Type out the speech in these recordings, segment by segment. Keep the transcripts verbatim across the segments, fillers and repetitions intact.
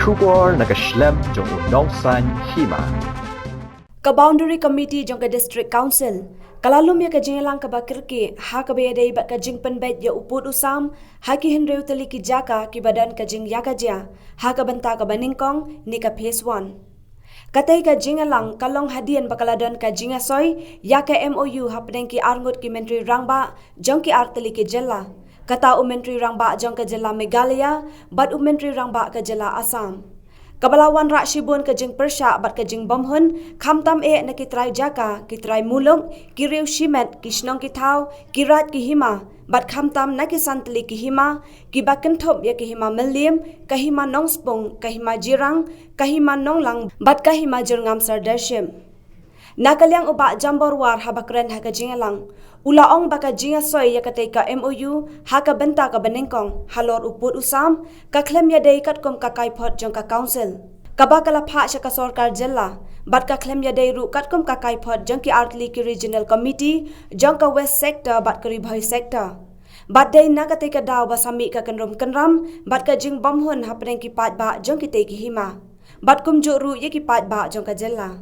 Khubor na ka shlem jong u nongsan hima. Ka Boundary Committee jong ka District Council ka la lum ïa ka jingïalang kaba kyrkieh ha kaba ïadei bad ka jingpynbeit ïa u pud u sam ha ki hynriew tylli ki jaka kiba don ka jingïakajia ha ka bynta kaba nyngkong ne ka phase one. Katei ka jingïalang ka long hadien ba ka la don ka jingïasoi ïa ka M O U hapdeng ki arngut ki myntri rangbah jong ki artylli ki jylla. Kata u myntri rangbah jong ka jylla Meghalaya bad u myntri rangbah ka jylla Assam. Kaba la wanrah shibun ka jingpyrshah bad ka jingbymhun, khamtam eh na ki trai jaka, ki trai muluk, ki riew shimet, ki shnong ki thaw, ki raid ki hima, bad khamtam na ki san tylli ki hima kiba kynthup ïa ka Hima Mylliem, ka Hima Nongspung, ka Hima Jirang, ka Hima Nonglang bad ka Hima Jyrngam Sirdarship. Na ka liang u Bah Jambor War haba kren ha ka jingïalang, u la ong ba ka jingïasoi ïa katei ka M O U ha ka bynta kaba nyngkong halor u pud u sam ka khlem ïadei katkum ka kaiphod jong ka Council kaba ka la phah sha ka sorkar jylla, bad ka khlem ïadei ruh katkum ka kaiphod jong ki artylli ki Regional Committee jong ka West Sector bad ka Ri Bhoi Sector. Bad dei na katei ka daw ba sa mih ka kynrum kynram bad ka jingbymhun hapdeng ki paidbah jong kitei ki hima bad kumjuh ruh ïa ki paidbah jong ka jylla.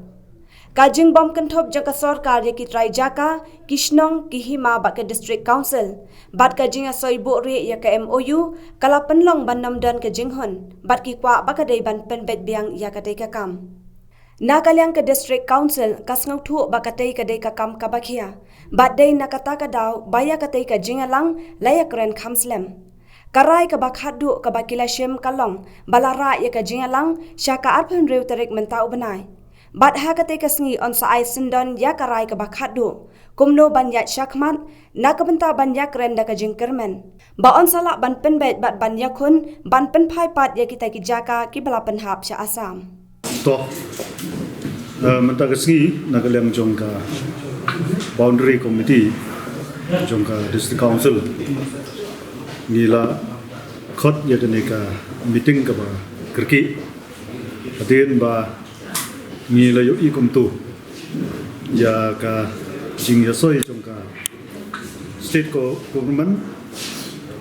Ka jingbymkynthup jong ka sorkar ïa ki trai jaka, ki shnong, ki hima bad ka District Council bad ka jingïasoi buhrieh ïa ka M O U ka la pynlong ban ym don ka jinghun bad ki kwah ba ka dei ban pynbeit biang ïa katei ka kam. Na ka liang ka District Council ka sngewthuh ba katei ka dei ka kam kaba khia bad dei na kata ka daw ba ïa katei ka jingïalang la ïakren kham slem. Ka rai kaba khatduh kaba ki la shim ka long ba la rah ïa ka jingïalang sha ka arphew hynriew tarik mynta u bnai. Bad ha katei ka sngi yn sa ai syndon ïa ka rai kaba khatduh kumno ban ïaid shakhmat na ka bynta ban ïakren da ka jingkyrmen ba yn sa lah ban pynbeit bad ban ïakhun ban pynphai pat ïa kita ki jaka kiba la pynhap sha Assam. To, eh, mynta ka sngi na ka liang jong ka Boundary Committee jong ka District Council ngi la khot ïa kane ka meeting kaba kyrkieh. Hadien ba ngi la ïohi kumto ïa ka jingïasoi jong ka State Go-, Government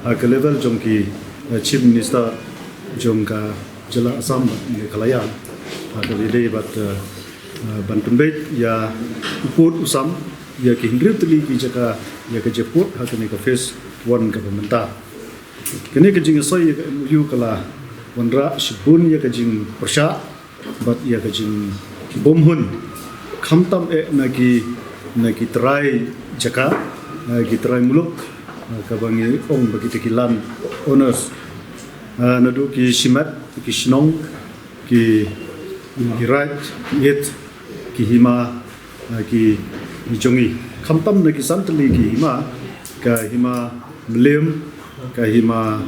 ha ka level jong ki, eh, Chief Minister jong ka jylla Assam bad Meghalaya ha kaba ïadei bad, eh, eh, ban pynbeit ïa u pud u sam ïa ki hynriew tylli ki jaka ïa ka jingpud ha kane ka phase one kaba mynta. Kane ka jingïasoi ïa ka M O U ka la wanrah shibun ïa ka jingpyrshah bad ïa ka jingbymhun khamtam eh na ki, na ki trai jaka, eh, ki trai muluk, eh, kaba ngi ong ba kita ki land owners, eh, naduh ki shimet, ki shnong, ki, ki raid, ki ïit, ki hima, eh, ki jong ngi. Khamtam na ki san tylli ki hima, ka Hima Mylliem, ka Hima,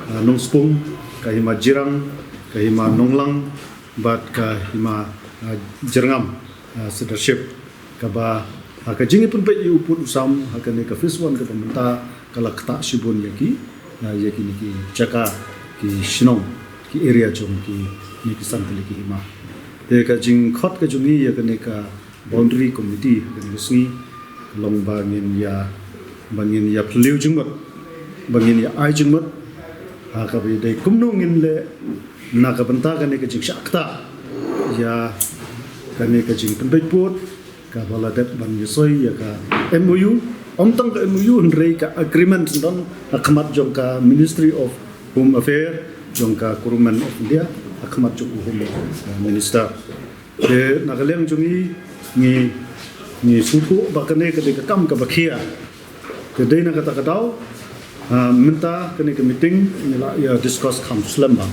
eh, Nongspung, ka Hima Jirang, ka Hima Nonglang, bad ka Hima, ah, Jyrngam, ah, Sirdarship, kaba ha ka jingïapynbeit ïa u pud u sam ha kane ka phase one kaba mynta ka la ktah shibun ïa ki, ah, ïa kine ki jaka, ki shnong, ki area jong kine ki san tylli ki hima. Te ka jingkhot ka jong ngi ïa kane ka Boundary Committee ha kane ka sngi ka long ba ngin ïa, ba ngin ïa phylliew jingmut, ba ngin ïa ai jingmut ha kaba ïadei kumno ngin leh na ka bynta kane ka jingshah ktah ïa kane ka jingpynbeit pud kaba la dep ban ïasoi ïa ka M O U. Ym tang ka M O U hynrei ka agreement syndon ha khmat jong ka Ministry of Home Affairs jong ka Government of India, ha khmat jong u Home, eh, Minister. Te na ka liang jong ngi, ngi, ngi sngewthuh ba kane ka dei ka kam kaba khia. Te dei na kata ka daw, ah, mynta kane ka meeting ngi la ïa discuss kham slem bha.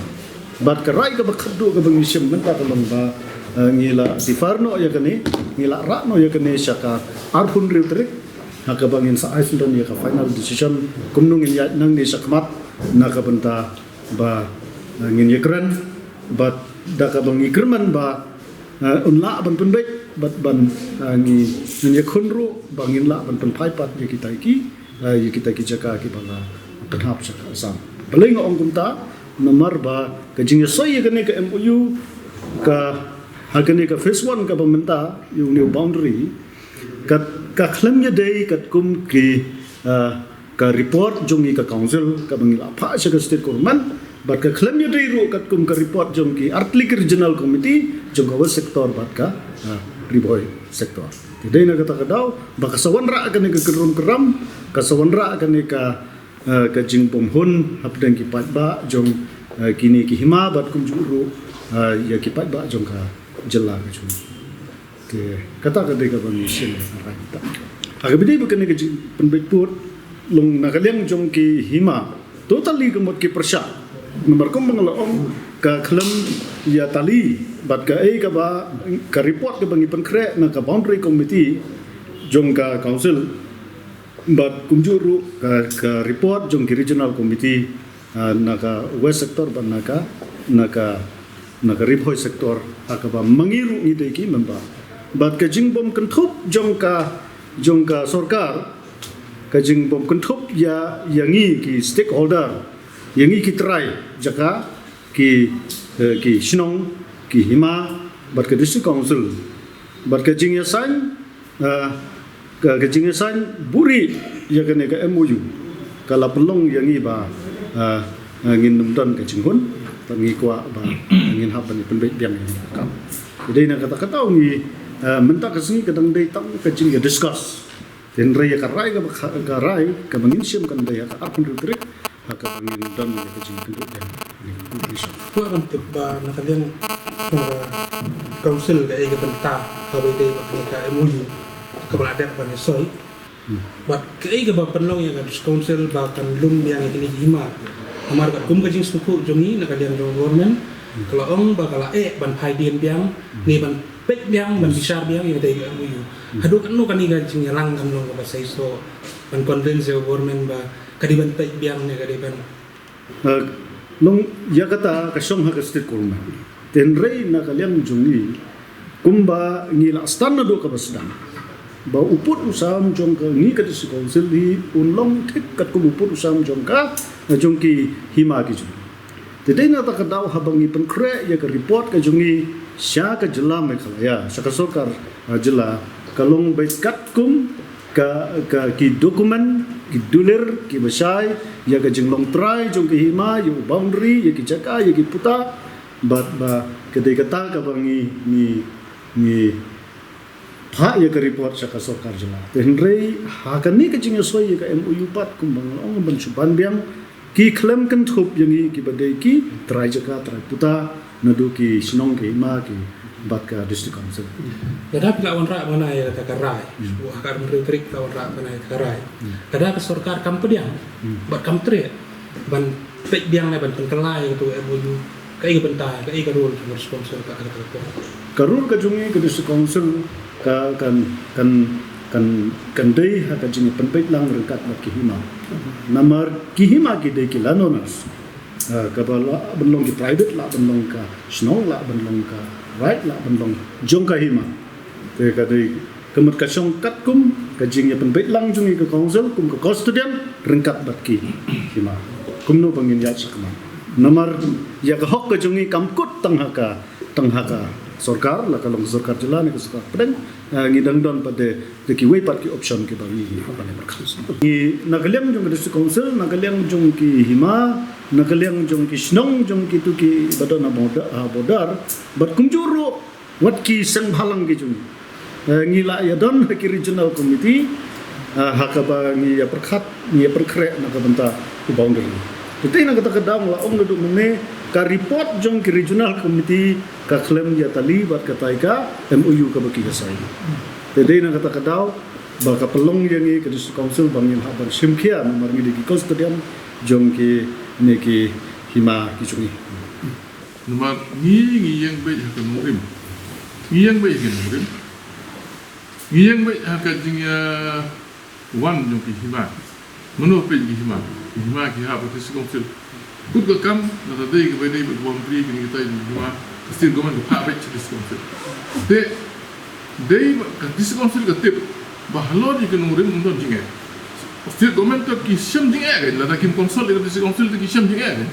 Bad ka rai kaba khatduh kaba ngi shim mynta ka long ba, ah, ngi la defer noh ïa kane, ngi la rah noh ïa kane sha ka arphew hynriew tarik. Ha kaba ngin sa ai syndon ïa ka final decision kumno ngin ïaid nangne shakhmat na ka bynta ba, ah, ngin ïakren bad da kaba ngi kyrmen ba, eh, un lah ban pynbeit bad ban, eh, ngi, ngin ïakhun ruh ba ngin lah ban pynphai pat ïa kita ki, eh, ïa kita ki jaka kiba la pynhap sha ka Assam. Balei nga ong kumta? Namar ba ka jingïasoi ïa kane ka M O U ka, ha kane ka phase one kaba mynta ïa une u boundary ka, ka khlem ïadei katkum ki, eh, ka report jong ngi ka council kaba ngi la phah sha ka state government, Bad ka khlem ïadei ruh katkum ka report jong ki artylli ki regional committee jong ka West Sector bad ka, ah, Ri Bhoi Sector. Te dei na kata ka daw ba ka sa wanrah kane ka kynrum kynram, ka sa wanrah kane ka, ah, ka jingbymhun hapdeng ki paidbah jong, ah, kine ki hima bad kumjuh ruh, ah, ïa ki paidbah jong ka jylla ka jong ngi. Te kata ka dei kaba ngi sngewthuh. Ha kaba ïadei bad kane ka jingpynbeit pud, long na ka liang jong ki hima, totally ka mut ki pyrshah. Namar kumba nga la ong, ka khlem ïatylli bad kaei kaba, ka report kaba ngi pynkhreh na ka boundary committee jong ka council bad kumjuh ruh ka, ka report jong ki regional committee, ah, na ka West Sector bad na ka, na ka, na ka Ri Bhoi Sector, ha kaba ma ngi ruh ngi dei ki member. Bad ka jingbymkynthup jong ka, jong ka sorkar, ka jingbymkynthup ïa, ïa ngi ki stakeholder, ïa ngi ki trai jaka, ki, eh, ki shnong, ki hima bad ka district council. Bad ka jingïasain, ah, ka, ka jingïasain buhrieh ïa kane ka M O U ka la pynlong ïa ngi ba, ah, ah, ngin ym don ka jinghun, bad ngi kwah ba ngin hap ban ïa pynbeit biang ïa kane ka kam. Te dei na kata ka daw ngi, ah, mynta ka sngi ka dang dei tang ka jingïa discuss. Te hynrei ïa ka rai kaba kha-, ka rai kaba ngin shim kan dei ha ka arphew hynriew tarik, ha kaba ngin don ïa ka jingkynduh biang, ïa ka conclusion. Kwah ban tip ba na ka liang, na ka council kaei ka bynta kaba ïadei bad kane ka M O U kaba la dep ban ïasoi. Hmm. Bad kaei kaba pynlong ïa ka district council ba kan lum biang ïa kine ki hima. Namar katkum ka jingsngewthuh jong ngi na ka liang jong government, hmm, ka la ong ba ka la eh ban phai dien biang, hmm, ne ban peit biang, ban bishar biang ïa kata ka M O U. Hmm. Haduh katno kane ka jingïalang kan long kaba seisoh ban convince ïa ka government ba ka dei ban peit biang ne ka dei ban. Ah, long ïa kata ka shong ha ka state government. Te hynrei na ka liang jong ngi, kumba ngi la sdang naduh kaba sdang, ba u pud u sam jong ka ngi ka district council hi un long thik katkum u pud u sam jong ka, jong ki hima ki jong. Te dei na kata ka daw haba ngi pynkhreh ïa ka report ka jong ngi sha ka jylla Meghalaya, sha ka sorkar, ah, jylla, ka long beit katkum ka, ka, ki document, ki dulir kiba shai ïa ka jinglong trai jong ki hima, ïa u boundary, ïa ki jaka, ïa ki puta, bad ba ka dei kata kaba ngi, ngi, ngi phah ïa ka report sha ka sorkar jylla. Te hynrei ha kane ka jingïasoi ïa ka M O U pat kumba nga la ong ban shu ban biang, ki khlem kynthup ïa ngi kiba dei ki trai jaka, trai puta, naduh ki shnong, ki hima, ki bad ka district council. Lada phi la wanrah ban ai kata ka rai, hmm, ha ka arphew hynriew tarik phi la wanrah ban ai kata ka rai. Hmm. Lada ka sorkar kam pdiang, hmm, bad kam treh ban peit biang ne ban pynkylla ïa kata ka M O U, kaei ka bynta, kaei ka role jong ka district council ha kata ka por? Ka role ka jong ngi ka district council ka kan, kan, kan, kan dei ha ka jingpynpeit lang ryngkat bad ki hima. Namar ki hima ki dei ki landowners. Ah, kaba lah ban long ki private, lah ban long ka shnong, lah ban long ka raid, lah ban long jong ka hima. Te ka dei ka mut ka shong katkum ka jingïapynbeit lang jong ngi ka council kum ka custodian ryngkat bad ki hima. Kumno ba ngin ïaid shakhmat. Namar ïa ka hok ka jong ngi kam kut tang ha ka, tang ha ka sorkar, la ka long ka sorkar jylla ne ka sorkar pdeng, ah, ngi dang don pat de da kiwei pat ki option kiba ngi, ngi hap ban ïa pyrkhat. Ngi na ka liang jong ka district council, na ka liang jong ki hima, na ka liang jong ki shnong, jong kito kiba don ha border, ha border, bad kumjuh ruh wat ki seng bhalang ki jong ngi. Eh, ngi la ïa don ha ki regional committee, eh, ha kaba ngi ïa pyrkhat, ngi ïa pynkhreh na ka bynta u boundary. Te na kata ka daw nga la ong naduh mynne, ka report jong ki regional committee ka khlem ïatylli bad katai ka M O U kaba ki ïa sign. Te dei na kata ka daw ba ka pynlong ïa ngi ka district council ba ngin hap ban shim khia namar ngi dei ki custodian jong kine ki hima ki jong ngi. Namar ngi, ngi ïeng beit ha ka nongrim. Ngi ïeng beit ha ka nongrim. Ngi ïeng beit ha ka jingïawan jong ki hima. Mano peit ki hima? Ki hima ki hap ha district council. Kut ka kam, lada dei kaba dei bad boundary kine kita ki hima, ka state government ka phah beit sha district council. Te dei ba ka district council ka tip ba halor ïa ka nongrim ym don jingeh. State government to ki shem jingeh kein, lada kim consult ïa ka district council to ki shem jingeh kein.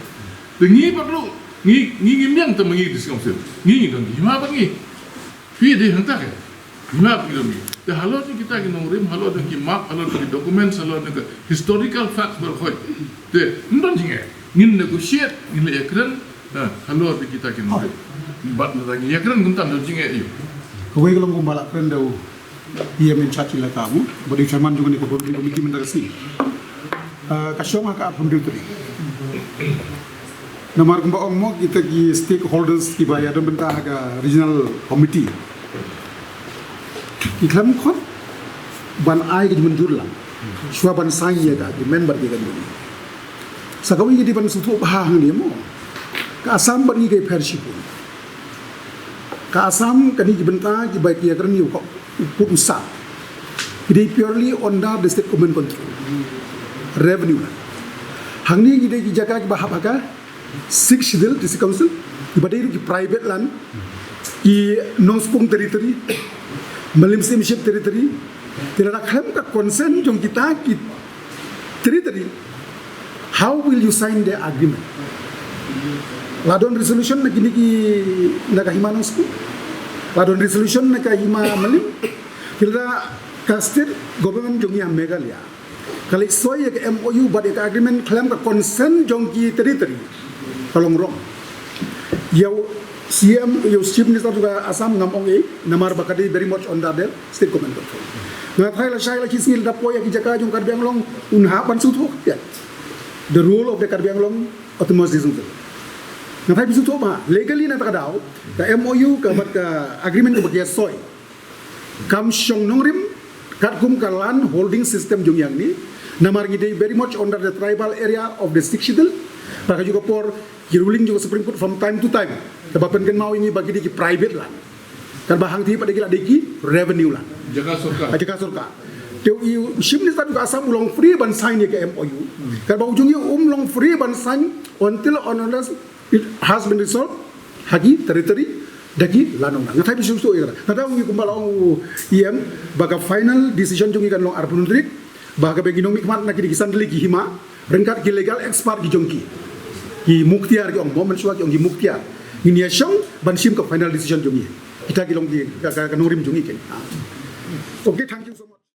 Te ngi pat ruh, ngi, ngi ngim ïeng tang ma ngi district council. Ngi ngi don ki hima bad ngi. Phi dei hangta kein. Hima bad ngi don ngi. Te halor jong kita ki nongrim, halor jong ki map, halor jong ki documents, halor jong ki historical facts baroh khoit. Te ym don jingeh. Ngin negotiate, ngin leh ïakren, ha, halor de kita ki nongrim. Bad lada ngi ïakren kumta, don jingeh ïa u. Kawei ka long kumba la kren da u E M in charge la ka mo, bad u chairman jong kane ka boundary committee mynta ka sngi. Ah, ka shong ha ka arphew hynriew tarik. Namar kumba ong mo, kita ki stakeholders kiba ïadon bynta ha ka regional committee, ki khlem khot ban ai ka jingmynjur lang shuwa ban sign ïa ka agreement bad ki ka jingmynjur. Sa kawei ngi dei ban sngewthuh bha hangne mo, ka Assam bad ngi ka ïapher shibun. Ka Assam kane ki bynta kiba ki ïakren ïa u kut u sap, ki dei purely under the state government control, revenue land. Hangne ngi dei ki jaka kiba hap ha ka Sixth Schedule District Council, kiba dei ruh ki private land, ki Nongspung Territory, Mylliem Steamship Territory. Te lada khlem ka consent jong kita ki territory, how will you sign the agreement? La don resolution na kine ki, na ka hima Nongspung, la don resolution na ka hima Mylliem. Te lada ka state government jong ngi ha Meghalaya ka leit soi ïa ka M O U bad ïa ka agreement khlem ka consent jong ki territory, ka long wrong. Ïa u C M, ïa u Chief Minister jong ka Assam ngam ong ei, namar ba ka dei very much under the state government control. Nga tharai lashai la ki sngi lada poi ïa ki jaka jong Karbi Anglong, un hap ban sngewthuh ïa the role of the Karbi Anglong Autonomous District Council. Nga tharai phi sngewthuh ba legally na kata ka daw, ka M O U ka bad ka agreement kaba ki ïa soi, kam shong nongrim katkum ka land holding system jong ngi hangne. Namar ngi dei very much under the tribal area of the Sixth Schedule. Bad ha kajuh ka por ki ruling jong ka Supreme Court from time to time, kaba pynkynmaw ïa ngi ba ki dei ki private land, katba hangtei pat de ki la dei ki revenue land, jaka sorkar. Ah, jaka sorkar. Te u Chief Minister jong ka Assam u long free ban sign ïa ka M O U, katba u jong ngi um long free ban sign until and unless it has been resolved ha ki territory da ki la nongrim. Nga tharai phi sngewthuh ïa kata. Nga tharai kumba la ong u E M ba ka final decision jong ngi kan long arphew hynriew tarik, ba ka ba ngi nongmihkhmat na ki dei ki san tylli ki hima ryngkat ki legal expert ki jong ki, ki muktiar ki ong mo, mynshuwa ki ong ki muktiar. Ngin ïa shong ban shim ka final decision jong ngi. Kita ki long ki ka, ka, ka nongrim jong ngi ki. Okay, thank you so much.